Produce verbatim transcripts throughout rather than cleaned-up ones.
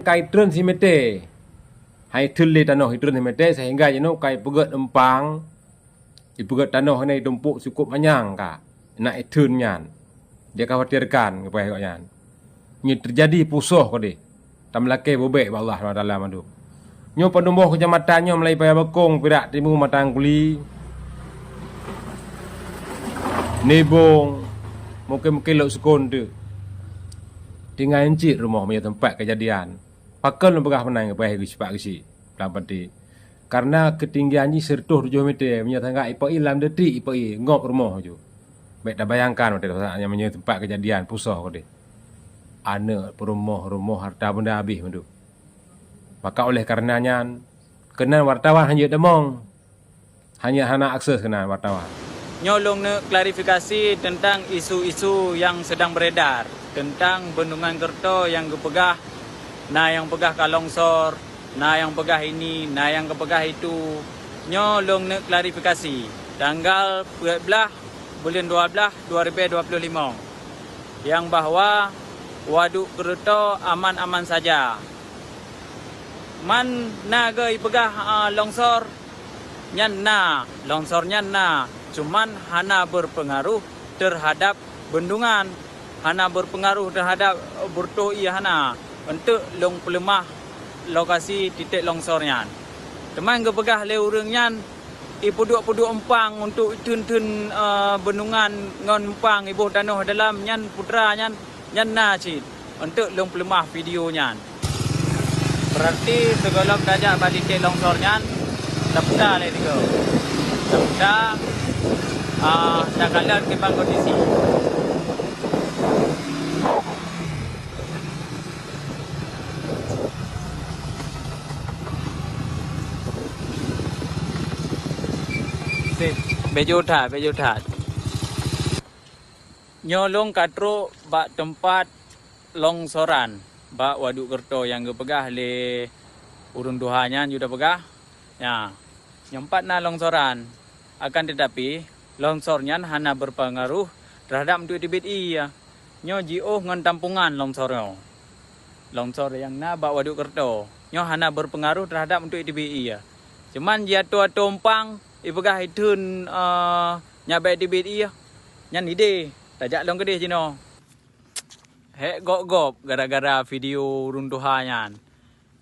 ka itreun simete. Hai theun lé tanoh itreun simete sehingga jinoe ka ipeugét empang, ipeugét tanoh nyan itumpok sukop manyang ka na itheun nyan. Dia khawatirkan keupada gobnyan. Nyoe teujadi pusoh keudeh. Tameulakée bubek bak Allah Subhanahu Wa Taala mandum. Nyoe padum boh keucamatan nyoe mulai Paya Bakong, Pirak Timu, Matang Kuli, Nibong, mungken-mungken Lhoksukon teuk. Tinggai cit rumoh meunyoe teumpat keujadian. Pakon lôn peugah meunan keupada geusipak geusie lam pati. Karena keutinggian jih siratoh tujoh meter, meunyoe tangga ipai lam detik ipai ngop rumoh ju. Bék tabayangkan watée saat nyan meunyoe teumpat keujadian pusoh keudeh. Aneuk, peurumoh, rumoh, harta benda habéh mandum. Maka oleh karena nyan, keunan wartawan hanjeuet tamong. Hanya hana akses keunan wartawan. Nyoe lôn neuk klarifikasi teuntang isu-isu nyang seudang beuredar teuntang Bendungan Keureutoe nyang geupeugah, na nyang peugah ka longsor, na nyang peugah ini, na nyang geupeugah itu. Nyoe lôn neuk klarifikasi. Tanggal peuet blaih buleuen dua blaih dua ribèe dua ploh limong, nyang bahwa Waduk Keureutoe aman-aman saja. Man na geuh ipeugah, a, longsor, nyan na, longsor nyan na, cuman hana berpengaruh terhadap bendungan, hana berpengaruh terhadap, e, beureutoh ié hana. Eunteuk lôn peuleumah lokasi titek longsor nyan. Teuma geupeugah lé ureuëng nyan, ipeuduek-peuduek empang untuk itheun-theun, e, bendungan ngon empang iboh tanoh dalam nyan putra nyan, nyan na cit. Eunteuk lôn peuleumah video nyan. Berarti sigohlom tajak bak titek longsor nyan, tapeugah lé tiga. Tapeugah, a, takalon kiban kondisi. Bèk jeuet that, bèk jeuet that. Nyoe lôn ka trok bak teumpat longsoran bak Waduk Keureutoe nyang geupeugah lé ureuëng tuha nyan ju tapeugah. Nya, nyoe pat na longsoran. Akan teutapi, longsor nyan hana beupeungaroh teuhadab meuntui teubiet ié. Nyoe jiôh ngon tampongan longsor nyoe. Longsor nyang na bak Waduk Keureutoe nyoe hana beupeungaroh teuhadab meuntui teubiet ié. Cuman jiatoe-atoe umpang, ipeugah itheun, eh, nyak bèk teubiet ié. Nyan idéh, tajak lom keudéh jinoe. Hék gob-gob gara-gara video ureuëng tuha nyan.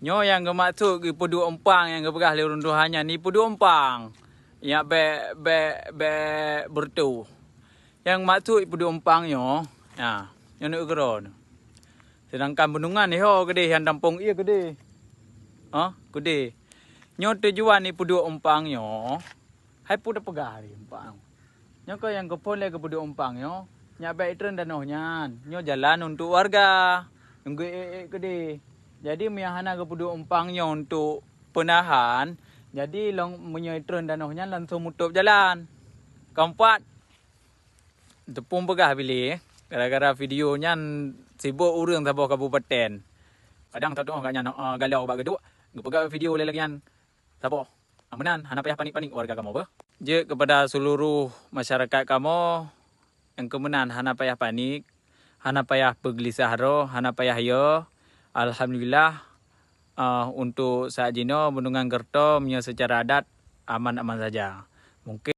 Nyoe nyang geumaksud geupeuduek umpang nyang geupeugah lé ureuëng tuha nyan, ipeuduek umpang. Nyak bèk, bèk, bèk beureutoh. Nyang maksud ipeuduek umpang nyoe, na, nyoe neuk keudroe. Seudangkan bendungan iho keudéh, nyang tampông ié keudéh. Hah, keudéh. Nyoe tujuan ipeuduek umpang nyoe, hai peue tapeugah lé umpang. Nyoe keuh nyang geuphon lé geupeuduek umpang nyoe, nyak bèk itreun tanoh nyan. Nyoe jalan untuk warga nyang geu-ék-ék keudéh. Jadi, meunyo hana geupeuduek umpang nyoe untuk peunahan, jadi lôn, meunyoe itreun tanoh nyan langsông mutôb jalan. Keumpat, teupeue peugah biléh, gara-gara video nyan sibôk ureuëng saboh kabupaten. Kadang tatu'oh gobnyan, eh, galau bak geuduek, geupeugah video lé lagèe nyan. Saboh. Meunan, hana payah panik-panik warga kamoe beuh. Jeuet keupada seuluruh masyarakat kamoe, nyang keu meunan hana payah panik, hana payah peugeulisah droe, hana payah yo. Alhamdulillah, eh, untuk saat jinoe Bendungan Keureutoe meunyoe seucara adat aman-aman saja. Mungken